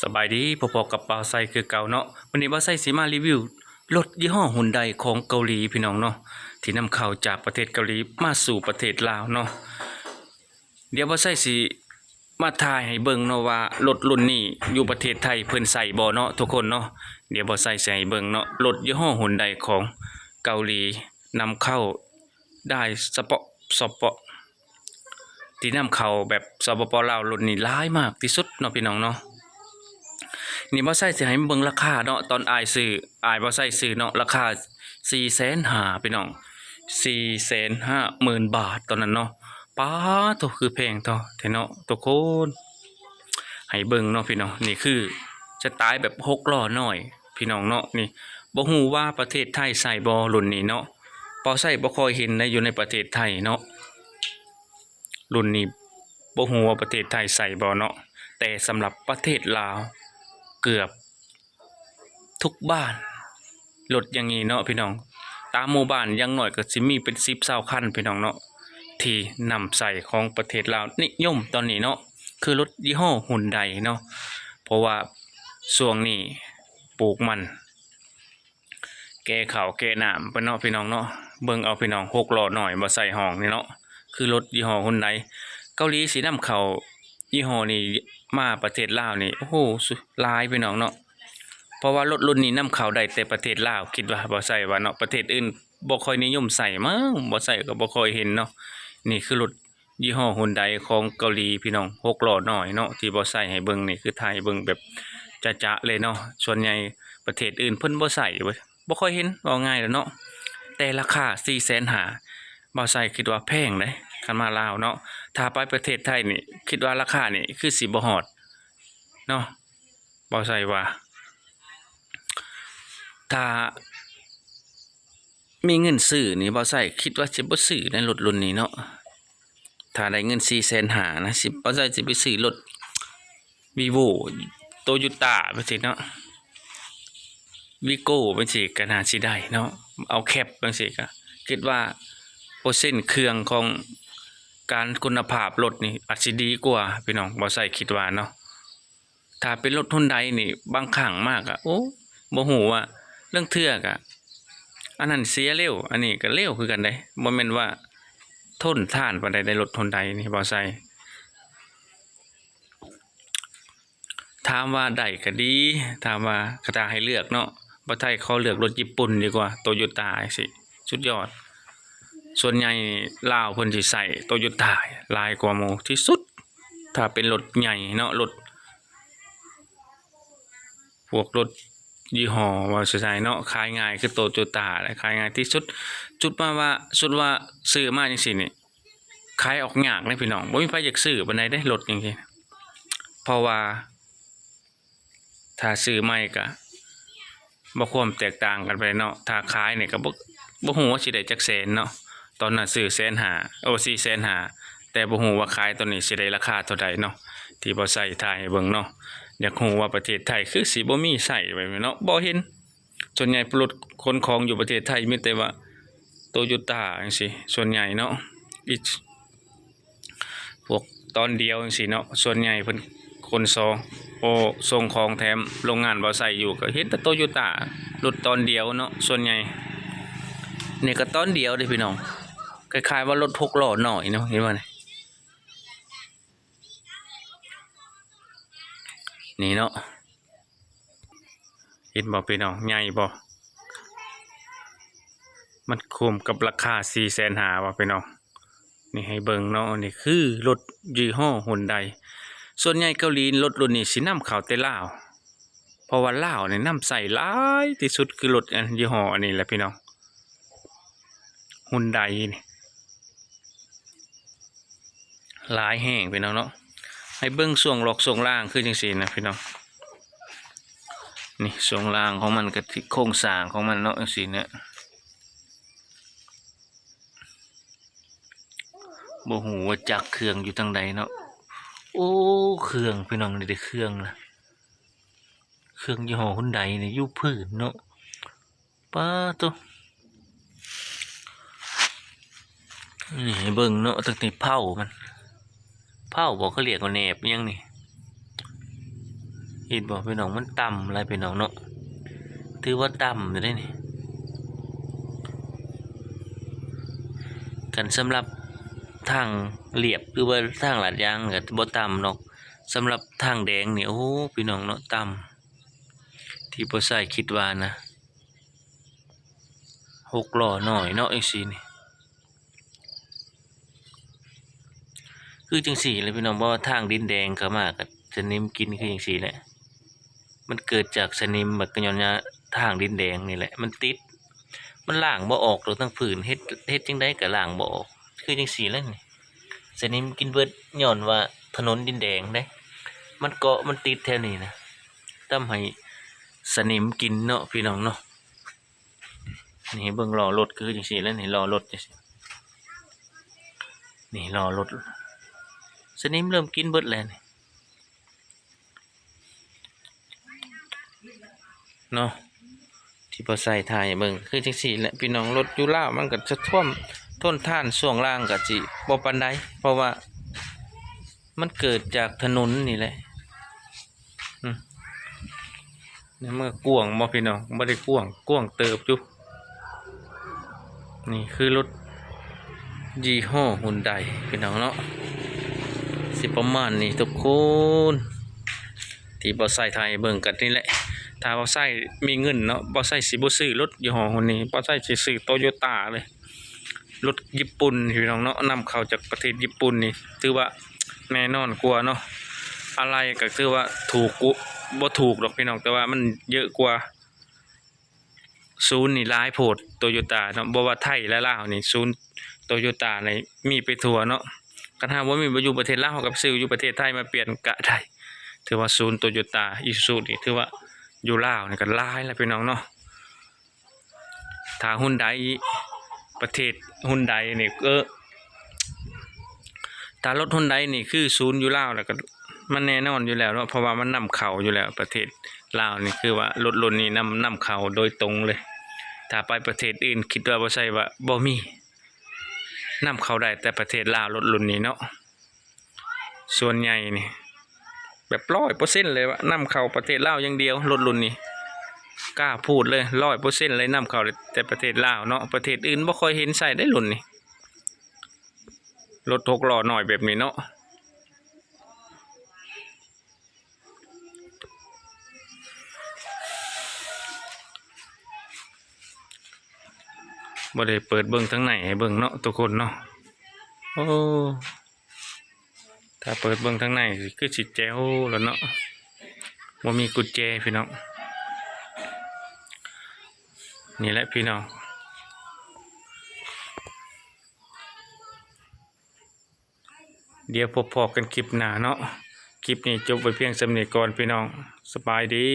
ສະບາຍດີ ພົບກັບບ່າວໄຊຄືເກົ່າເນາະ. ມື້ນີ້ບ່າວໄຊຊິມາຣີວິວລົດຍີ່ຫໍ້ຮຸນໄດຂອງເກົາຫຼີພີ່ນ້ອງເນາະ ທີ່ນຳເຂົ້າຈາກປະເທດເກົາຫຼີມາສູ່ປະເທດລາວເນາະ. ດຽວບ່າວໄຊຊິມາຖ່າຍໃຫ້ເບິ່ງເນາະວ່າລົດລຸ້ນນີ້ຢູ່ປະເທດໄທເພິ່ນໃຊ້ບໍ່ເນາະທຸກຄົນເນາະ. ດຽວບ່າວໄຊຊິໃຫ້ເບິ່ງເນາະ ລົດຍີ່ຫໍ້ຮຸນໄດຂອງເກົາຫຼີນຳເຂົ້າໄດ້ສະເປາະ ສະເປາະ ທີ່ນຳເຂົ້າແບບ ສປປ ລາວ ລຸ້ນນີ້ຫຼາຍມາກທີ່ສຸດເນາະພີ່ນ້ອງເນາະ. ນີ້ບ່າວໄຊຊິໃຫ້ເບິ່ງລາຄາເນາະ ຕອນອ້າຍຊື້ ອ້າຍບ່າວໄຊຊື້ເນາະ ລາຄາສີ່ແສນຫ້າພີ່ນ້ອງ ສີ່ແສນຫ້າໝື່ນບາດຕອນນັ້ນເນາະ. ປາໂທ້ ຄືແພງເທາະແທ້ເນາະທຸກຄົນ. ໃຫ້ເບິ່ງເນາະພີ່ນ້ອງ ນີ້ຄືສະໄຕແບບຫົກລໍ້ນ້ອຍພີ່ນ້ອງເນາະ. ນີ້ບໍ່ຮູ້ວ່າປະເທດໄທໃຊ້ບໍ່ລຸ້ນນີ້ເນາະ ບ່າວໄຊບໍ່ຄ່ອຍເຫັນໃດຢູ່ໃນປະເທດໄທເນາະ. ລຸ້ນນີ້ບໍ່ຮູ້ວ່າປະເທດໄທໃຊ້ບໍ່ເນາະ ແຕ່ສຳລັບປະເທດລາວເກືອບທຸກບ້ານ ລົດຢ່າງນີ້ເນາະພີ່ນ້ອງ. ຕາມໝູ່ບ້ານຢ່າງໜ້ອຍກໍຊິມີເປັນສິບຊາວຄັນພີ່ນ້ອງເນາະ ທີ່ນຳໃຊ້ຂອງປະເທດລາວນິຍົມຕອນນີ້ເນາະ ຄືລົດຍີ່ຫໍ້ຮຸນໄດເນາະ. ເພາະວ່າຊ່ວງນີ້ປູກມັນ ແກ່ເຂົ້າແກ່ນ້ຳເພິ່ນເນາະພີ່ນ້ອງເນາະ. ເບິ່ງເອົາພີ່ນ້ອງ ຫົກລໍ້ນ້ອຍບໍ່ໃສ່ຫ້ອງນີ້ເນາະ ຄືລົດຍີ່ຫໍ້ຮຸນໄດ. ເກົາຫຼີຊິນຳເຂົ້າຍີ່ຫໍ້ນີ້ມາປະເທດລາວນີ້ ໂອ້ໂຫ ຫຼາຍພີ່ນ້ອງເນາະ. ເພາະວ່າລົດລຸ້ນນີ້ນຳເຂົ້າໄດ້ແຕ່ປະເທດລາວ ຄິດວ່າ ບ່າວໄຊວ່າເນາະ ປະເທດອື່ນບໍ່ຄ່ອຍນິຍົມໃຊ້ມັ້ງ ບໍ່ໃຊ້ກໍບໍ່ຄ່ອຍເຫັນເນາະ. ນີ້ຄືລົດ ຍີ່ຫໍ້ຮຸນໄດຂອງເກົາຫຼີພີ່ນ້ອງ ຫົກລໍ້ນ້ອຍເນາະ ທີ່ບ່າວໄຊໃຫ້ເບິ່ງນີ້ ຄືຖ່າຍໃຫ້ເບິ່ງແບບຈະໆເລີຍເນາະ. ສ່ວນໃຫຍ່ປະເທດອື່ນເພິ່ນບໍ່ໃຊ້ເວີຍ ບໍ່ຄ່ອຍເຫັນ ເວົ້າງ່າຍແລ້ວເນາະ. ແຕ່ລາຄາສີ່ແສນຫ້າ ບ່າວໄຊຄິດວ່າແພງເດ້ ຄັນມາລາວເນາະ. ຖ້າໄປປະເທດໄທນີ້ ຄິດວ່າລາຄານີ້ຄືຊິບໍ່ຮອດເນາະ ບ່າວໄຊວ່າ. ຖ້າມີເງິນຊື້ນີ້ ບ່າວໄຊຄິດວ່າຊິບໍ່ຊື້ໃນລົດລຸ້ນນີ້ເນາະ. ຖ້າໄດ້ເງິນສີ່ແສນຫ້ານະ ຊິ ບ່າວໄຊຊິໄປຊື້ລົດ Vivo Toyota ຈັ່ງຊີ້ເນາະ Vigo ຈັ່ງຊີ້ກໍໜ້າຊິໄດ້ເນາະ. ເອົາ Cab ຈັ່ງຊີ້ກໍຄິດວ່າເປີເຊັນເຄື່ອງຂອງການຄຸນນະພາບລົດນີ້ອາດຊິດີກວ່າພີ່ນ້ອງ ບ່າວໄຊຄິດວ່າເນາະ. ຖ້າເປັນລົດຮຸນໄດນີ້ ບາງຄັ້ງມາກະ ໂອ້ ບໍ່ຮູ້ວ່າ ລາງເທື່ອກະ ອັນນັ້ນເສຍເລັວ ອັນນີ້ກະເລັວຄືກັນເດ້. ບໍ່ແມ່ນວ່າທົນທານປານໃດໃດ ລົດຮຸນໄດນີ້ ບ່າວໄຊ. ຖາມວ່າໄດ້ກະດີ ຖາມວ່າ ຖ້າໃຫ້ເລືອກເນາະ ບ່າວໄຊຂໍເລືອກລົດຍີ່ປຸ່ນດີກວ່າ Toyota ຈັ່ງຊີ້ ສຸດຍອດ. ສ່ວນໃຫຍ່ລາວເພິ່ນຊິໃຊ້ Toyota ຫຼາຍກວ່າໝູ່ທີ່ສຸດ ຖ້າເປັນລົດໃຫຍ່ເນາະ ລົດ ພວກລົດຍີ່ຫໍ້ວ່າຊັ້ນເນາະ ຂາຍງ່າຍຄືໂຕໂຍຕ້າແຫຼະ ຂາຍງ່າຍທີ່ສຸດ. ຈຸດມາວ່າ ສຸດວ່າຊື້ມາຈັ່ງຊີ້ນີ້ ຂາຍອອກຍາກເດ້ພີ່ນ້ອງ ບໍ່ມີໃຜຢາກຊື້ປານໃດເດ້ລົດຈັ່ງຊີ້. ເພາະວ່າຖ້າຊື້ໃໝ່ກະບໍ່ຄວາມແຕກຕ່າງກັນປານໃດເນາະ ຖ້າຂາຍນີ້ກະບໍ່ ບໍ່ຮູ້ວ່າຊິໄດ້ຈັກແສນເນາະ. ຕອນນັ້ນຊື້ແສນຫ້າ ໂອ ສີ່ແສນຫ້າ ແຕ່ບໍ່ຮູ້ວ່າຂາຍຕອນນີ້ຊິໄດ້ລາຄາເທົ່າໃດເນາະ ທີ່ບ່າວໄຊຖ່າຍໃຫ້ເບິ່ງເນາະ. ຢາກຮູ້ວ່າປະເທດໄທຄືຊິບໍ່ມີໃຊ້ໄວ້ເນາະ ບໍ່ເຫັນ. ສ່ວນໃຫຍ່ລົດຂົນຂອງຢູ່ປະເທດໄທມີແຕ່ວ່າໂຕໂຍຕ້າຈັ່ງຊີ້ ສ່ວນໃຫຍ່ເນາະ ອີກພວກຕອນດຽວຈັ່ງຊີ້ເນາະ. ສ່ວນໃຫຍ່ເພິ່ນຂົນ ໂອ ສົ່ງຂອງແຖມໂຮງງານບ່າວໄຊຢູ່ ກະເຫັນແຕ່ໂຕໂຍຕ້າ ລົດຕອນດຽວເນາະ ສ່ວນໃຫຍ່. ນີ້ກະຕອນດຽວເດ້ພີ່ນ້ອງ ຄ້າຍໆວ່າລົດຫົກລໍ້ນ້ອຍເນາະ ເຫັນບໍ່ນີ້ ນີ້ເນາະ. ເຫັນບໍ່ພີ່ນ້ອງ ໃຫຍ່ບໍ່ ມັນຄຸ້ມກັບລາຄາສີ່ແສນຫ້າບໍ່ພີ່ນ້ອງ. ນີ້ໃຫ້ເບິ່ງເນາະ ນີ້ຄືລົດຍີ່ຫໍ້ຮຸນໄດ. ສ່ວນໃຫຍ່ເກົາຫຼີລົດລຸ້ນນີ້ຊິນຳເຂົ້າແຕ່ລາວ ເພາະວ່າລາວນີ້ນຳໃຊ້ຫຼາຍທີ່ສຸດ ຄືລົດອັນຍີ່ຫໍ້ອັນນີ້ແຫຼະພີ່ນ້ອງ ຮຸນໄດນີ້. ຫຼາຍແຮງພີ່ນ້ອງເນາະ. ໃຫ້ເບິ່ງຊ່ວງລັອກຊ່ວງລ່າງຄືຈັ່ງຊີ້ນະພີ່ນ້ອງ ນີ້ຊ່ວງລ່າງຂອງມັນກະໂຄງສ້າງຂອງມັນເນາະ ຈັ່ງຊີ້ນະ. ບໍ່ຮູ້ວ່າຈັກເຄື່ອງຢູ່ທາງໃດເນາະ. ໂອ້ ເຄື່ອງພີ່ນ້ອງ ນີ້ເດ້ເຄື່ອງນະ ເຄື່ອງຍີ່ຫໍ້ຮຸນໄດນີ້ຢູ່ພື້ນເນາະ. ປາໂທ້ ນີ້ໃຫ້ເບິ່ງເນາະ ຕັ້ງແຕ່ເພົາມັນ ເພົາບໍ່ ເຂົາລຽກວ່າແໜບຫຍັງນີ້ ເຫັນບໍ່ພີ່ນ້ອງ? ມັນຕ່ຳຫຼາຍພີ່ນ້ອງເນາະ ຖືວ່າຕ່ຳຢູ່ເດ້ນີ້. ຄັນສຳລັບທາງລຽບ ຫຼືວ່າທາງລາດຢາງກໍບໍ່ຕ່ຳດອກ, ສຳລັບທາງແດງນີ້ ໂອ້ ພີ່ນ້ອງເນາະ ຕ່ຳ ທີ່ບໍ່ໃສ່ຄິດວ່ານະ ຫົກລໍ້ນ້ອຍເນາະ ຈັ່ງຊີ້ນີ້. ຄືຈັ່ງຊີ້ແຫຼະພີ່ນ້ອງ, ເພາະວ່າທາງດິນແດງເຂົ້າມາກໍສະໜິມກິນຄືຈັ່ງຊີ້ແຫຼະ. ມັນເກີດຈາກສະໜິມ ແລ້ວກໍຍ້ອນວ່າທາງດິນແດງນີ້ແຫຼະ ມັນຕິດ ມັນລ້າງບໍ່ອອກດອກທັງພື້ນ, ເຮັດ ເຮັດຈັ່ງໃດກໍລ້າງບໍ່ອອກ ຄືຈັ່ງຊີ້ແຫຼະນີ້. ສະໜິມກິນເບິດ ຍ້ອນວ່າຖະໜົນດິນແດງເດ້ ມັນເກາະ ມັນຕິດແຖວນີ້ນະ ທຳໃຫ້ສະໜິມກິນເນາະ ພີ່ນ້ອງເນາະ. ນີ້ເບິ່ງລໍ້ລົດຄືຈັ່ງຊີ້ແຫຼະນີ້, ລໍ້ລົດຈັ່ງຊີ້ ນີ້ລໍ້ລົດ ສະໜິມເລີ່ມກິນເບິດແລ້ວນີ້ເນາະ. ທີ່ບໍ່ໃສ່ຖ່າຍໃຫ້ເບິ່ງຄືຈັ່ງຊີ້ແຫຼະ ພີ່ນ້ອງ, ລົດຢູ່ລາວມັນກໍຈະຖ້ວມ ທົນທານ ຊ່ວງລ່າງກໍຊິບໍ່ປານໃດ ເພາະວ່າມັນເກີດຈາກຖະໜົນນີ້ແຫຼະ. ອືມ ນີ້ມັນກະກວ້າງບໍ່ພີ່ນ້ອງ? ບໍ່ໄດ້ກວ້າງ, ກວ້າງເຕີບຢູ່. ນີ້ຄືລົດຍີ່ຫໍ້ຮຸນໄດພີ່ນ້ອງເນາະ, ຊິປະມານນີ້ທຸກຄົນ ທີ່ບ່າວໄຊຖ່າຍໃຫ້ເບິ່ງກັນນີ້ແຫຼະ. ຖ້າບ່າວໄຊມີເງິນເນາະ, ບ່າວໄຊຊິບໍ່ຊື້ລົດຍີ່ຫໍ້ຮຸນນີ້, ບ່າວໄຊຊິຊື້ໂຕໂຍຕ້າເລີຍ. ລົດຍີ່ປຸ່ນພີ່ນ້ອງເນາະ, ນຳເຂົ້າຈາກປະເທດຍີ່ປຸ່ນນີ້ ຖືວ່າແນ່ນອນກວ່າເນາະ. ອາໄຫຼ່ກໍຖືວ່າຖືກ ບໍ່ຖືກດອກພີ່ນ້ອງ, ແຕ່ວ່າມັນເຍອະກວ່າ. ສູນນີ້ຫຼາຍໂພດ ໂຕໂຍຕ້າເນາະ, ບໍ່ວ່າໄທ ແລະ ລາວນີ້ ສູນໂຕໂຍຕ້ານີ້ມີໄປທົ່ວເນາະ. ຄັນຫາກບໍ່ມີ ບໍ່ຢູ່ປະເທດລາວ ເຮົາກໍໄປຊື້ຢູ່ປະເທດໄທມາປ່ຽນກະໄດ້. ຖືວ່າສູນໂຕໂຍຕ້າ ອີຊູຊູນີ້ ຖືວ່າຢູ່ລາວນີ້ກໍຫຼາຍແລ້ວພີ່ນ້ອງເນາະ. ຖ້າຮຸນໄດ ປະເທດຮຸນໄດນີ້ ເອີ ຖ້າລົດຮຸນໄດນີ້ຄືສູນຢູ່ລາວ ແລ້ວກໍມັນແນ່ນອນຢູ່ແລ້ວເນາະ, ເພາະວ່າມັນນຳເຂົ້າຢູ່ແລ້ວ. ປະເທດລາວນີ້ຄືວ່າລົດລຸ້ນນີ້ນຳ ນຳເຂົ້າໂດຍຕົງເລີຍ. ຖ້າໄປປະເທດອື່ນ ຄິດວ່າບໍ່ໃຊ່ວ່າບໍ່ມີ, ນຳເຂົ້າໄດ້ແຕ່ປະເທດລາວ ລົດລຸ້ນນີ້ເນາະ. ສ່ວນໃຫຍ່ນີ້ແບບຮ້ອຍເປີເຊັນເລີຍວ່າ ນຳເຂົ້າປະເທດລາວຢ່າງດຽວ ລົດລຸ້ນນີ້ ກ້າພູດເລີຍ ຮ້ອຍເປີເຊັນເລີຍ ນຳເຂົ້າແຕ່ປະເທດລາວເນາະ. ປະເທດອື່ນບໍ່ຄ່ອຍເຫັນໃຊ້ໄດ໋ລຸ້ນນີ້, ລົດຫົກລໍ້ນ້ອຍແບບນີ້ເນາະ. ບໍ່ໄດ້ເປີດເບິ່ງທາງໃນໃຫ້ເບິ່ງເນາະ ທຸກຄົນເນາະ. ໂອ້ ຖ້າເປີດເບິ່ງທາງໃນຄືຊິແຈວແລ້ວເນາະ, ບໍ່ມີກຸນແຈພີ່ນ້ອງ. ນີ້ແຫຼະພີ່ນ້ອງ, ດຽວພົບພໍ້ກັນຄລິບໜ້າເນາະ. ຄລິບນີ້ຈົບໄວ້ພຽງສ່ຳນີ້ກ່ອນພີ່ນ້ອງ, ສະບາຍດີ.